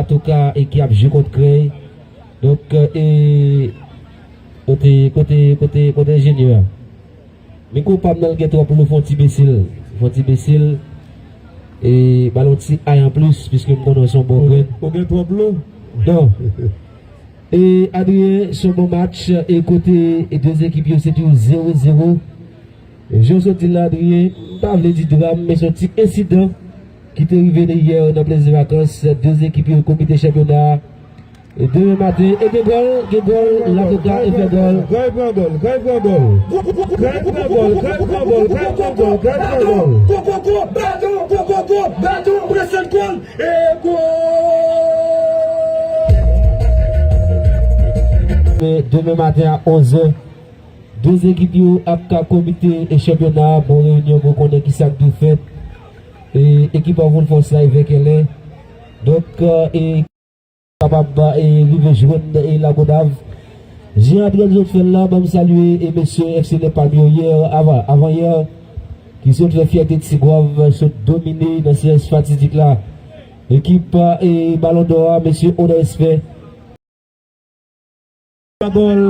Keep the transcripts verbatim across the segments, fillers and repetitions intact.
Antouka, e ki ap jwe kont Krèy. Donk, e, kote, kote, kote, kote enjenyè a? Mikwo pa m nan l gen twòp lou, fè yon ti bese l. Fè yon ti bese l. E, ba l yon ti ay anplis, piske m konnen w se yon bon grenn. Ou gen twòp lou? Non. E, Adrien, se yon bon match. E kote, e de ekip yo, se toujou zewo zewo. E jan w sot di la, Adrien, m pa vle di dram, men se yon ti ensidan ki te rive yè nan Plezi Vakans. De ekip yo, komite chanpyona a. E demen maten, e gen gòl, gen gòl, Latòka e fè gòl. Gray pran gòl, Gray pran gòl. Gray pran gòl, Gray pran gòl, Gray pran gòl, Gray pran gòl. Kokoko, baton, kokoko, baton, presen gòl, e gòl! Men demen maten a onz è, de ekip yo ap ka komite e chanpyona a, bon reyinyon pou konnen ki sa k dwe fèt. E ekip Avon Fòs la e vèkèlè. Donk, e kapab, e, rive jwenn, e, Lagonav. Jan Adrien sot fè l la, ban m salye, e, mesye F C Nepal yo yè, avan, avan yè, ki sot fè fyète Tigwav, sot domine nan seyans fatidik la. Ekip, e, Balon Dò a, mesye Onè Espè. Gòl,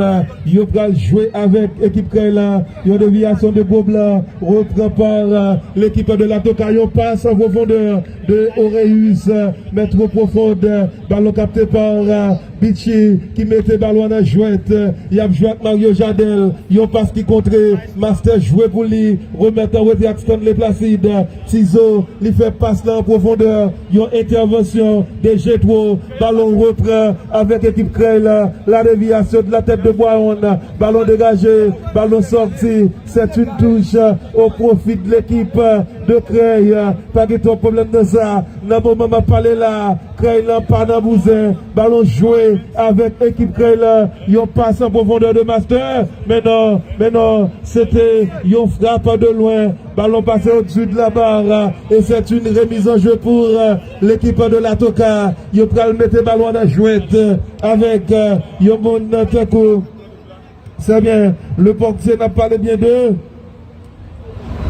yo pral jwe avèk ekip Krèy la. Yon devyasyon de Gwo Blan, repran pa, e, lekip de Latòka. Yon pas an pwofondè de Oreus, mèt twò pwofond. Balon kapte pa, e, Bitchy ki mete balon an nan jwèt. Y ap jwe ak Mario Jadel. Yon pas ki kontre. Master jwe pou li. Remèt an rete ak Stanley Placide. Tizo, li fè pas la an pwofondè. Yon entèvansyon de Jetro. Balon repran avèk ekip Krèy la. La déviation de la tête de Bwawon. Balon degaje. Balon sòti. C'est une touche au profit de l'équipe de Krèy. Pa gen twòp pwoblèm nan sa. Nan moman m ap pale la, Krèy la pa nan bouzen. Balon jwe avèk ekip Krèy la. Yon pas an pwofondè de Master. Men non, men non. Se te yon frap de lwen. Balon pase odsi de la barre. E se yon remiz an je pou, e, lekip de Latòka. Yo pral mete balon nan jwèt, e, avèk, e, yon moun tankou Trè byen, le pòtye n ap pale byen de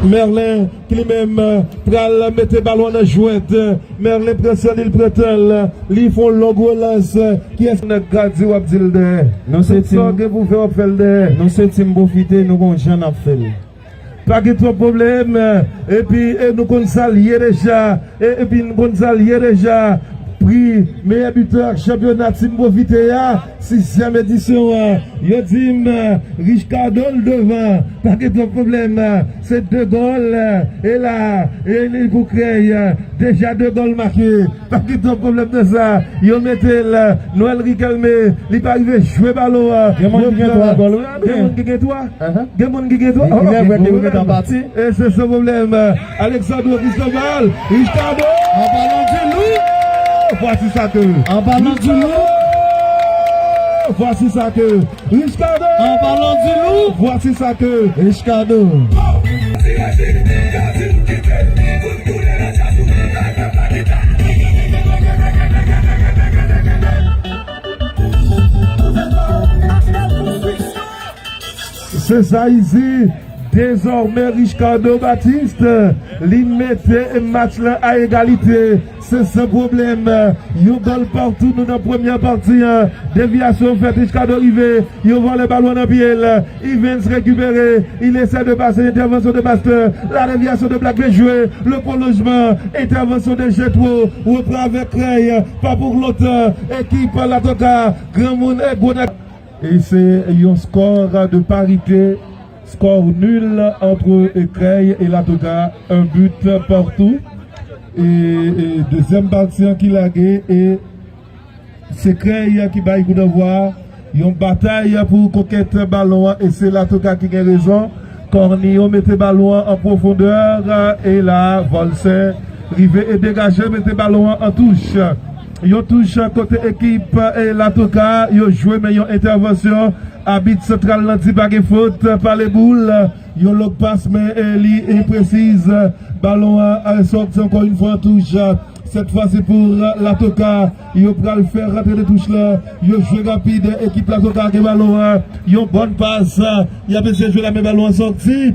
Merlin, ki li menm, e, pral mete balon nan jwèt. Merlin pran san li, l pran tan l, li fè yon long relans. Kiyès nèg ka di w ap di l dèyè? Nou se tout sa w gen pou fè, w ap fè l dèyè. Nou se Team Pwofite, nou gon jan n ap fè l. Pa gen twòp pwoblèm, epi, e, nou konn sa l ye deja. E, epi n konn sa l ye deja. Pri meyè bitè chanpyona Team Pwofite a, sizyèm edisyon an. Yo di m, Richcardo l devan. Pa gen twòp pwoblèm. Se de gòl, e la, e li pou Krèy. Deja de gòl make. Pa gen twòp pwoblèm nan sa. Yo mete l. Noël Riquelme, li pa rive jwe balon an. Gen moun ki gen twa gòl, wi. Gen moun ki gen twa. Gen moun ki gen twa. Li, li lè vre ke yo gentan pati. E se san pwoblèm. Alexandro Cristobal, Richcardo. En parlant du loup. Voici ça que. En parlant du loup. Voici ça que. Richcardo. En parlant du loup. Voici ça que. Richcardo. Se sa izi. Dezòmè Richcardo Baptiste, li mete match lan a egalite. Se san pwoblèm. Yon gòl patou, nou nan premyè pati an. Devyasyon fèt, Richcardo rive. Yo vòlè balon nan pye l. Evans rekipere. Il essaie de passer, entèvansyon de Master. La déviation de Black, bien joué. Le prolongement. Entèvansyon de Jetro. Repran avèk Krèy. Pa pou lontan. Ekip Latòka. Granmoun e gwo nèg. E se yon skò de parite, skò nil ant Krèy e Latòka, un but partout. E, e dezyèm pati an ki lage, e se Krèy ki bay koudannvwa, yon batay pou konkèt balon an, e se Latòka ki gen rezon. Kòni yo mete balon an an pwofondè, e la, Volsen rive e degaje, mete balon an an touch. Yon touch kote ekip, e, Latòka, yo jwe, men yon entèvansyon. Abit santral lan di pa gen fot, pale boul. Yon long pas, men, e, li enpresiz. Balon an, e, sòti ankò yon fwa an touch. Sèt fwa se pou, e, Latòka. Yo pral fè rantre de touch la. Yo jwe rapid, ekip Latòka gen balon an. Yon bòn pas. Y ap eseye jwe la, men balon an sòti.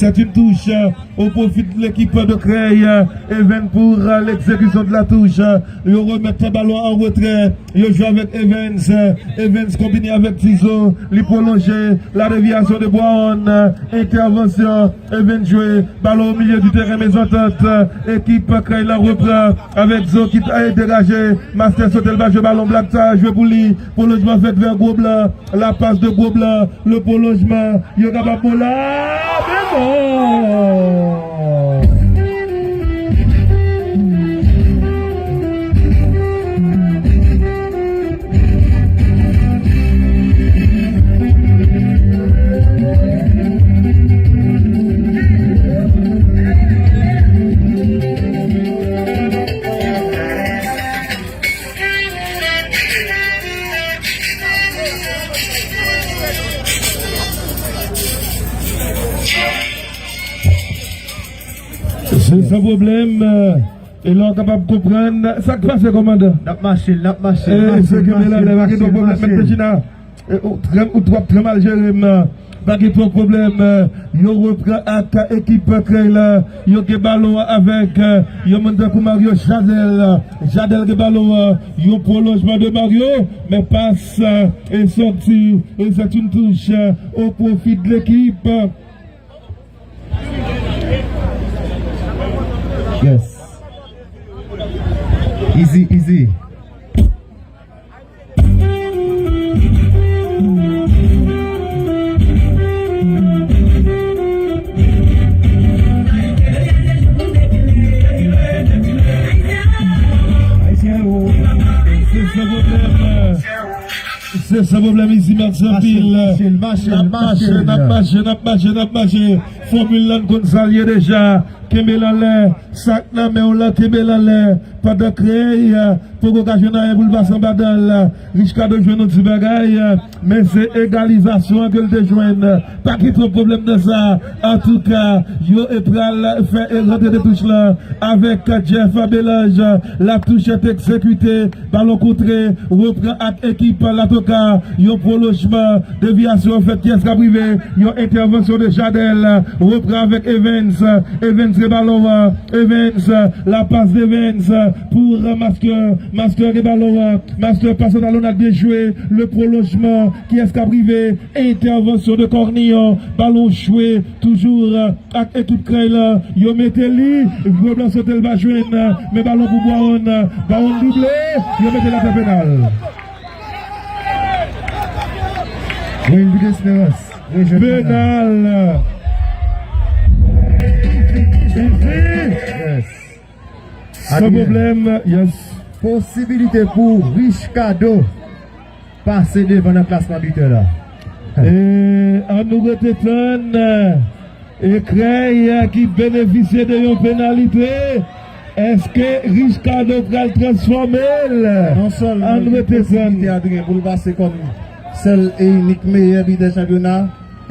C'est une touche au profit de l'équipe de Creil. Evens pour l'exécution de la touche. Yo remèt balon an retrè. Yo jwe avèk Evens. Evens konbine avèk Tizo. Li pwolonje. La déviation de Brown. Entèvansyon. Evens jwe. Balon au milieu du terrain. Mezantant. Ekip Creil la repran. Avèk Zo ki ta degaje. Master sote l ba jwe balon. Black ta jwe pou li. Pwolonjman fèt vè Gwo Blan. La passe de Gwo Blan. Le prolongement. Yo kapab bon la. Men non! Se san pwoblèm. E la w kapab konprann sa k pase, kòmandan. N ap mache, n ap mache. E, n ap mache, se kenbe la, n ap mache, n ap mache. Pechina. E, ou trè, ou twò, trè mal jere m. Pa gen twòp pwoblèm. Yo repran ak ekip Creil la. Yo gen balon an avèk yon moun tankou Mario Jadel. Jadel gen balon an. Yon pwolonjman de Mario. Men pas e sòti. E c'est une touche au profit de l'équipe. Yes. Easy, easy. Se san pwoblèm. Se san pwoblèm ici, mèsi anpil. N ap mache, n ap mache, n ap mache, n ap mache. Fòmil la n konn sa l ye deja. Kenbe l anlè. Sa k nan men w lan, kenbe l anlè. Pandan Creil poko ka jwenn anyen pou l pase anba dan l. Richcado jwenn yon ti bagay, men se egalizasyon an ke l te jwenn. Pa gen twòp pwoblèm nan sa. Antouka, yo e pral fè e rantre de touch lan avèk Jeff Belange. La touche est exécutée. Balon kontre, repran ak ekip Latoka. Yon pwolonjman, devyasyon fèt, kiyès k ap rive? Yon entèvansyon de Jadel. Repran avèk Evens. Evens gen balon an. Evens, la passe d'Evens pour Master. Master gen balon an. Master pase talonnad, byen jwe. Le prolongement, kiyès k ap rive? Entèvansyon de Cornillon. Balon jwe toujou ak ekip Creil la. Yo mete li. Gwo Blan sote l pa jwenn. Men balon pou Brown. Brown drible. Yo mete l atè, penal. Wendy Desperance rejwenn penal. Penal. Yes. San pwoblèm, yes. Posibilite pou Richcado pase devan nan klasman bitè la. E ann nou rete tann, e Creil ki benefisye de yon penalite. Èske Richcado pral transfòme l? Non sèlman li gen posibilite, Adrien, pou l pase kòm sèl e inik meyè bitè chanpyona,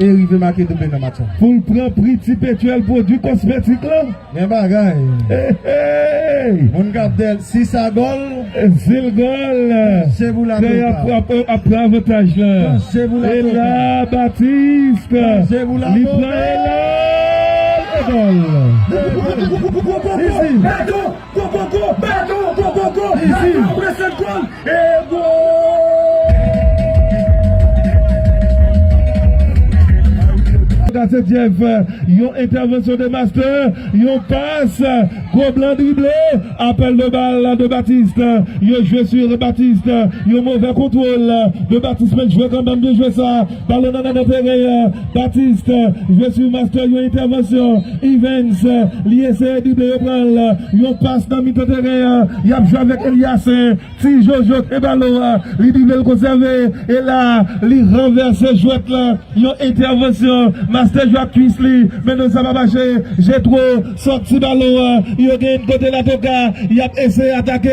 e rive make double nan match la. Pou l pran pri ti petyèl pwodui kosmetik lan. Men bagay. Hey, hey! Moun k ap dèl, si sa gòl, si l gòl, Creil ap, ap, ap pran avantaj lan. E la, Baptiste, li pran e la, e gòl. Easy. Go, go, go, go, go, go, go. Easy. Gade Jeff, yon entèvansyon de Master, yon pas, Gwo Blan drible, appel de balle de Baptiste, yo jwe sou Baptiste, yon movè kontwòl de Baptiste, men jwe kanmenm, byen jwe sa, balon nan, nan, nan teren an, Baptiste, jwe sou Master, yon entèvansyon, Evens, li eseye drible, yo pran l, yon pas nan mitan teren an, y ap jwe avèk Eliasen, Ti Jojo gen balon an, li drible l konsève, e la, li ranvèse jwèt lan, yon entèvansyon, Master jwe ak kwis li, men non sa pa mache, Jetro sòti balon an, yo gen kote Latoka, y ap eseye atake.